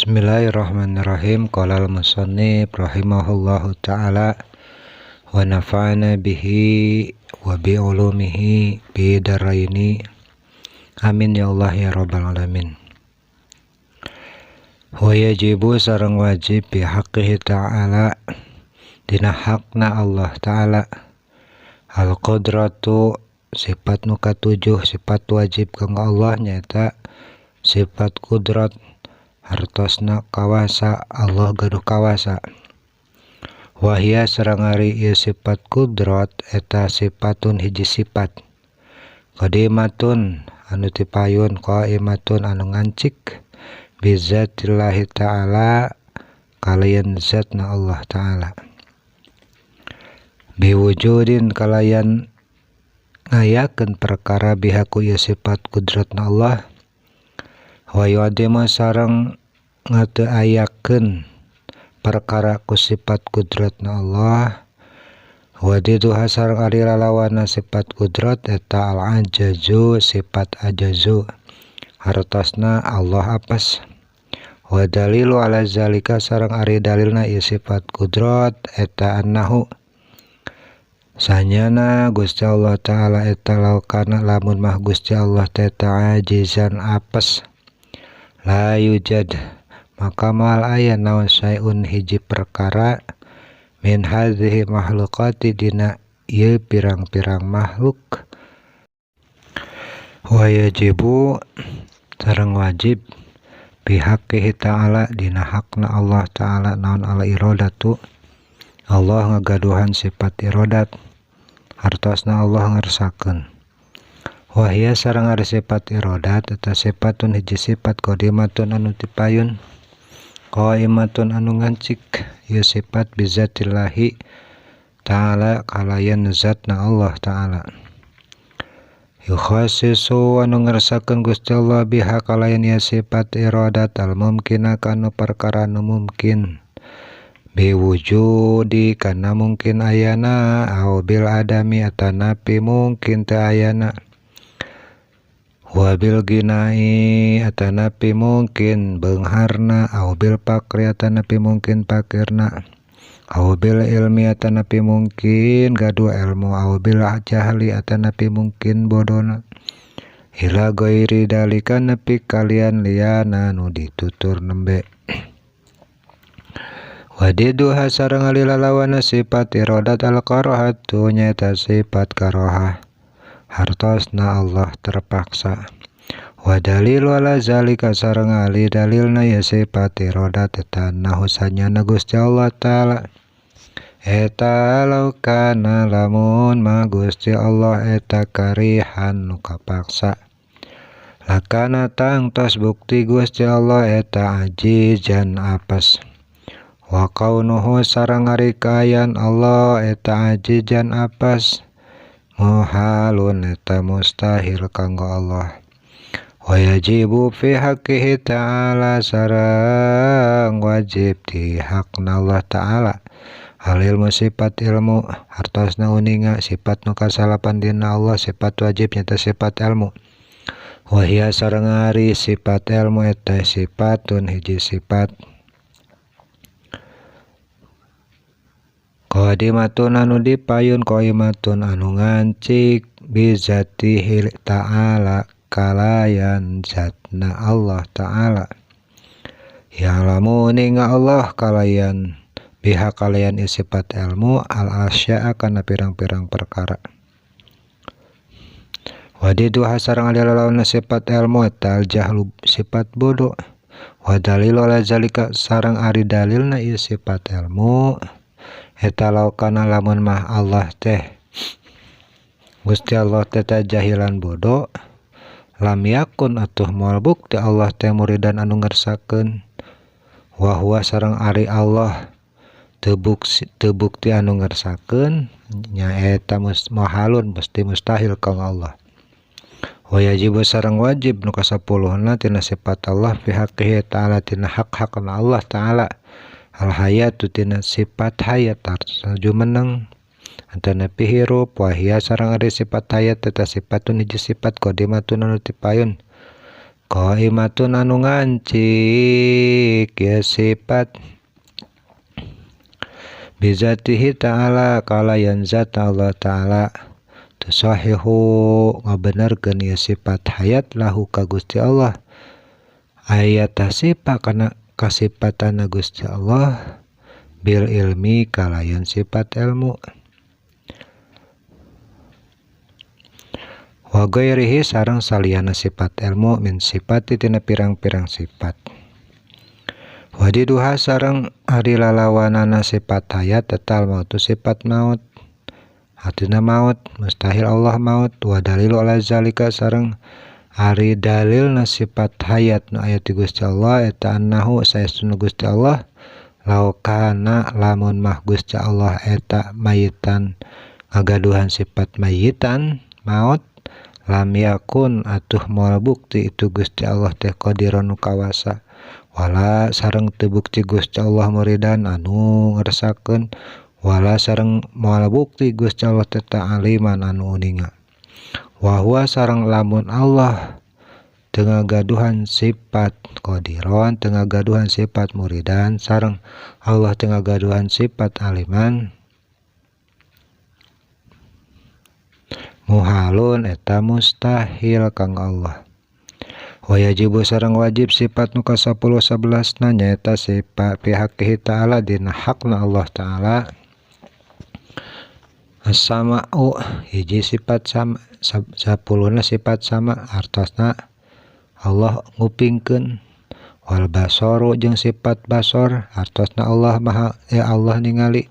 Bismillahirrahmanirrahim. Qala al-musannif rahimahullahu ta'ala wa nafa'ana bihi wa bi ulumihi bi daraini. Amin ya Allah ya rabbal alamin. Wa yajibu sareng wajib bi haqqihi ta'ala dina hakna Allah ta'ala al qudratu sifat nu katujuh, sifat wajib kanggo Allah nyaeta sifat kudrat, hartosna kawasa, Allah gaduh kawasa. Wahia sareng ari ieu sifat kudrat eta sifatun hiji sifat qadimatun anu tipayun, qaimatun anu ngancik, bizatillahi ta'ala kalayan zatna Allah ta'ala, biwujudin kalayan ngayakeun perkara bihaku ieu sifat kudratna Allah, wa yu'adimu sareng ngateu ayakeun perkara ku sifat kudratna Allah, wa diduha sareng ari lalawana sifat kudrat eta al-ajazu sifat ajazu, hartosna Allah apes. Wa dalilu ala zalika sareng ari dalilna ieu sifat kudrat eta annahu sanyana Gusti Allah ta'ala eta laukana lamun mah Gusti Allah teh ta'ajizan apes, la yujad maka moal aya naon syai'un hiji perkara min hadhihi makhluqati dina ieu pirang-pirang makhluk. Wa yajibu sareng wajib bihaqqihi ta'ala dina hakna Allah ta'ala naon ala iradatu, Allah ngagaduhan sifat iradat, hartosna Allah ngersakeun. Wahia sareng ari sifat iradat eta sifatun hiji sifat qadimatun anu tipayun, qaimatun anu ngancik ieu sifat bizatillahi ta'ala kalayan zatna Allah ta'ala. Yukhassisu anu ngersakeun Gusti Allah biha kalayan ieu sifat iradat al mumkina kanu perkara nu mungkin, biwujudi kana mungkin ayana, au bil adami atanapi mungkin teu ayana, wabil ginai atanapi mungkin beungharna, au bil fakri atanapi mungkin fakirna, au bil ilmi atanapi mungkin gaduh ilmu, au bil jahli atanapi mungkin bodona, ila ghairi dalika nepi kalian liana nu ditutur nembe. Wadiduha sareng ari lalawana sifat iradat al karahatu nyaeta sifat karohah, hartosna Allah terpaksa. Wa dalilu ala zalika sareng ali dalilna ieu sifat iradat eta annahu sanyana Gusti Allah ta'ala eta laukana lamun mah Gusti Allah eta karihan nu kapaksa, lakana tangtos bukti Gusti Allah eta ajizan apes. Wa kaunuhu sareng ari kaayaan Allah eta ajizan apes muhalun eta mustahil kanggo Allah. Wa yajibu fi haqqihi ta'ala sareng wajib di hakna Allah ta'ala al ilmu sifat ilmu, hartosna uninga sifat nu kasalapan dina Allah sifat wajib nyata sifat ilmu. Wa hiya sareng ari sifat ilmu eta sifatun hiji sifat qadimatun anu dipayun, qaimatun anu ngancik, bizatihi ta'ala kalayan zatna Allah ta'ala, ya'lamu ninga Allah kalayan biha kalayan sifat ilmu al asya'a kana pirang-pirang perkara. Wadiduha sareng ari lalawana sifat ilmu eta al jahlu sifat bodoh. Wa dalilu ala zalika sareng ari dalilna ieu sifat ilmu eta laukana lamun mah Allah teh Gusti Allah teh jahilan bodoh, lam yakun atuh moal bukti Allah teh muridan anu ngersakeun, wa huwa sareng ari Allah teu bukti anu ngersakeun nyaeta muhalun pasti mustahil kang Allah. Wa yajibu sareng wajib nu kasapuluhna tina sifat Allah fi haqqihi ta'ala tina hak-hakna Allah ta'ala al hayatu tina sifat hayat hartosna jumeneng antanapi hirup. Wahia sareng ari sifat hayat eta sifatun hiji sifat qadimatun anu tipayun, Qaimatun anu ngancik ya sifat bizatihi ta'ala kalayan zat Allah ta'ala tusahihu ngabenerkeun ieu sifat hayat lahu ka Gusti Allah ayat sifat kana kasifatana Gusti Allah bil ilmi kalayan sifat ilmu wa ghairihi sareng saliyana sifat ilmu min sifati tina pirang-pirang sifat wadiduha sareng ari lalawanana sifat hayat tetal mautu sifat maut artina maut mustahil Allah maut wa dalilu ala zalika sareng ari dalilna sifat hayat nu aya ti Gusti Allah eta annahu saestuna Gusti Allah law kana lamun mah Gusti Allah eta mayitan ngagaduhan sifat mayitan maut lam yakun atuh moal bukti itu Gusti Allah teh qadiran nu kawasa wala sareng teu bukti Gusti Allah muridan anu ngersakeun wala sareng moal bukti Gusti Allah teh ta'aliman anu uninga wa huwa sareng lamun Allah teu ngagaduhan sifat qadiron teu ngagaduhan sifat muridan sareng Allah teu ngagaduhan sifat aliman muhalun eta mustahil kang Allah. Wa yajibu sareng wajib sifat nu ka 10 11 na nyaeta sifat pihak ta'ala dina hakna Allah ta'ala as-sama'u hiji sifat sama 10 na sifat sama artosna Allah ngupingkeun wal basaru jeung sifat basor artosna Allah maha ya Allah ningali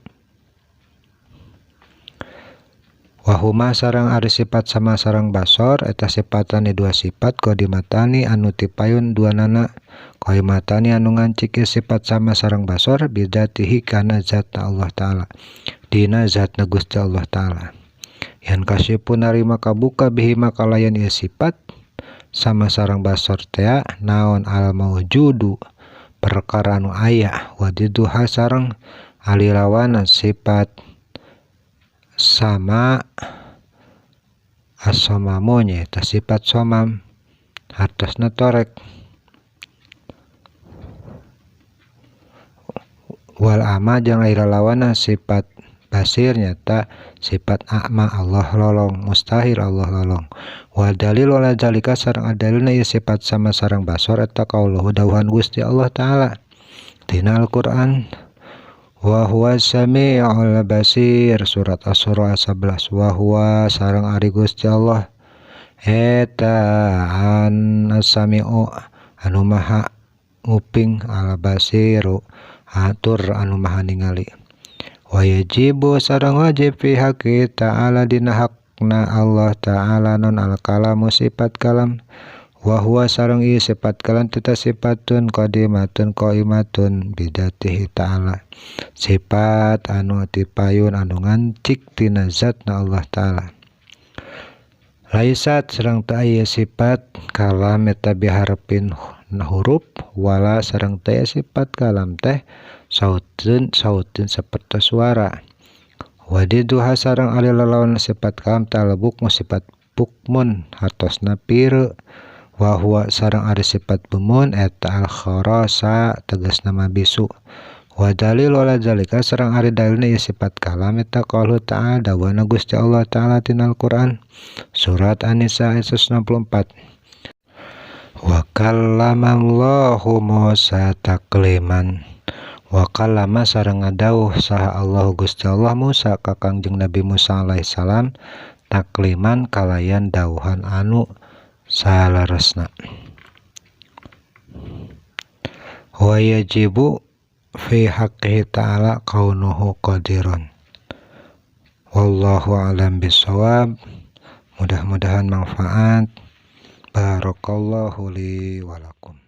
wahuma sareng ari sifat sama sareng basor eta sifatane dua sifat qadimatani anu tipayun duanana qaimatani anu ngancik sifat sama sareng basor bidatihi kana zatna Allah ta'ala dina zatna Gusti Allah ta'ala yan kasipun narima kabuka bihi makalayan ieu sifat sama sareng basor tea naon al maujudu perkara anu aya wadiduha sareng alilawana sifat sama as-somamu nyaeta sifat somam hartosna torek wal ama jeung ari lalawana sifat basir nyata sifat a'ma Allah lolong mustahil Allah lolong wal dalil wala zalika sareng adalilna ieu sifat sama sareng basor eta qauluhu dawuhan Gusti Allah ta'ala dina Al-Qur'an wa huwa samiul basir surat Asy-Syura 11 wa huwa sareng ari Gusti Allah eta an as-sami'u anu maha nguping al basiru atur anu maha ningali wa yajibu sareng wajib fi haqqi ta'ala dina hakna Allah ta'ala non al kalamu sifat kalam wa huwa sareng ieu sifat kalam teta sifatun qadimatun qaimatun bidatihi ta'ala sifat anu tipayun anu ngancik tina zatna Allah ta'ala laisat sareng teu aya sifat kalam eta biharpin huruf wala sareng teu aya sifat kalam teh sautun sautin sapertos suara wadiduha sareng ari lalawan sifat kalam talebuk sifat bukmun hartosna pireuk wa huwa sareng ari sifat bumun eta al kharasa tegasna mah bisu wa dalil wala zalika sareng ari dalilna ieu sifat kalam eta qaulu ta'ala dawuhna Gusti Allah ta'ala tina Al-Qur'an surat An-Nisa ayat 164 wa kallamallahu Musa takliman wa kallama sareng ngadawuh saha Allah Gusti Allah Musa ka Kangjeng Nabi Musa alaihi salam takliman kalayan dawuhan anu saleresna wa yajibu fi haqqihi ta'ala kaunuhu qadiran wallahu a'lam bissawab. Mudah-mudahan manfaat. Barakallahu li wa lakum.